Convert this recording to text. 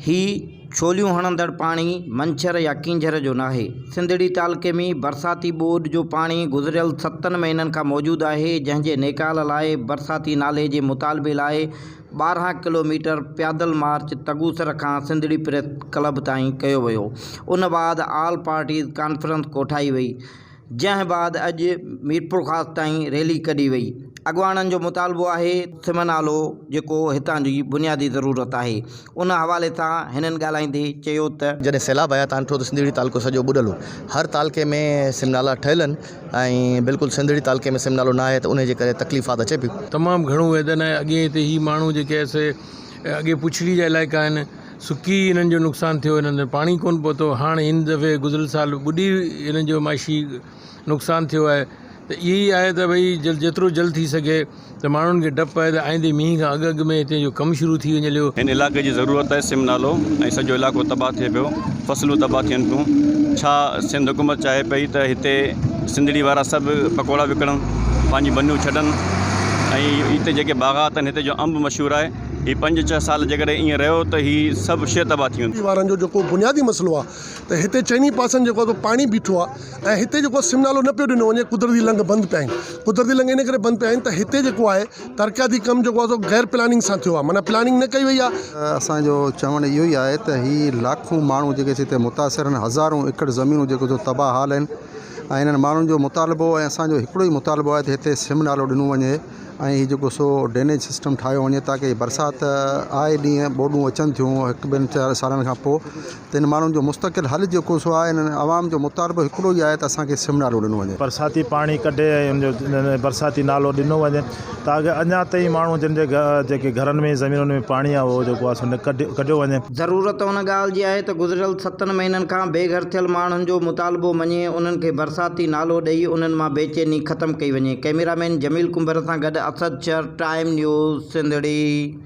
هي ڇوليون هڻندڙ پاڻي منڇر يا ڪينجهر جو ناهي. سنڌڙي تعلقي ۾ برساتي ٻوڏ جو پاڻي گذريل ستن مهينن کان موجود آهي، جنهن جي نيڪال لاء برساتي نالي جي مطالبي لاء 12 ڪلوميٽر پيادل مارچ تگوسر کان سنڌڙي پريس ڪلب تائين ڪيو ويو، ان بعد آل پارٽيز ڪانفرنس ڪوٺائي وئي. جنهن بعد اڄ ميرپورخاص تائين ريلي ڪڍي وئي. اڳواڻن جو مطالبو آهي سم نالو جيڪو هتان جي بنيادي ضرورت آهي ان حوالي سان هنن ڳالهائيندي چيو ته. جڏهن سيلاب آيا تان ڏٺو ته سنڌڙي تعلقو سڄو ٻڏل هو. هر تعلقي ۾ سم نالا ٺهيل آهن ۽ بلڪل سنڌڙي تعلقي ۾ سم نالو نه آهي ته انهي جي ڪري تڪليفات اچي پئي. تمام گهڻو ويڌن آهي اڳي هتي هي ماڻهو جيڪي آهي سي اڳي پڇڙي جا علائقا آهن سڪي انهن جو نقصان ٿيو انهن تي پاڻي ڪونه پهتو هاڻ هن دفعي گذريل سال ٻڏي انهن جو معاشي نقصان ٿيو آهي ته اهي ئي آهي ته ڀئي جيترو جلد ٿي سگهي ته ماڻهن کي ڊپ آهي ته آئيندي مينهن کان اڳ اڳ ۾ هتي جو ڪم شروع ٿي وڃي هليو. هن علائقي جي ضرورت آهي سم نالو ۽ سڄو علائقو تباهه ٿئي پيو فصلون تباهه ٿين پيون ڇا سنڌ حڪومت چاهي پئي ته هتي سنڌڙي وارا سڀ پڪوڙا وڪڻن پنهنجي ٻنيون ڇڏن ۽ هتي جيڪي باغات آهن هتي جو انب مشهور آهي هي پنج ڇهه سال جيڪڏهن ائين رهيو ته هي سڀ شيء تباهه ٿي ويندي. وارن جو جيڪو بنيادي مسئلو آهي ته هتي چئني پاسن جيڪو آهي سو پاڻي بيٺو آهي ۽ هتي جيڪو آهي سم نالو نه پيو ڏنو وڃي قدرتي لنگهه بند پيا آهن قدرتي لنگهه ان ڪري بند پيا آهن ته هتي جيڪو آهي ترقياتي ڪم جيڪو آهي سو غير پلاننگ سان ٿيو آهي معنيٰ پلاننگ نه ڪئي وئي آهي. اسان جو چوڻ اهو ئي آهي ته هي لاکون ماڻهو جيڪي هتي متاثر آهن هزارون ايڪڙ زمينون جيڪو سو تباهه حال آهن ۽ انهن ماڻهن جو مطالبو ۽ اسان جو هڪڙو ئي مطالبو آهي ته هتي سم نالو ڏنو وڃي. ۽ هي جيڪو سو ڊرينيج سسٽم ٺاهيو وڃي تاڪه برسات آئي ڏينهن ٻوڏون اچن ٿيون هڪ ٻن چار سالن کان پوء ته ان ماڻهن جو مستقل حل جيڪو سو آهي انهن عوام جو مطالبو هڪڙو ئي آهي ته اسان کي سم نالو ڏنو وڃي. برساتي پاڻي ڪڍي ۽ ان جو برساتي نالو ڏنو وڃي تاڪه اڃا تائين ماڻهو جن جي جيڪي گهرن ۾ زمينن ۾ پاڻي آهي اهو جيڪو آهي سو نه ڪڍيو وڃي. ضرورت ان ڳالهه جي آهي ته گذريل ستن مهينن کان بي گهر ٿيل ماڻهن جو مطالبو مڃي انهن کي برساتي نالو ڏئي انهن مان بيچيني ختم ڪئي وڃي. ڪئميرا مين جميل ڪنڀر سان گڏ اسد شر، ٽائيم نيوز، سنڌڙي.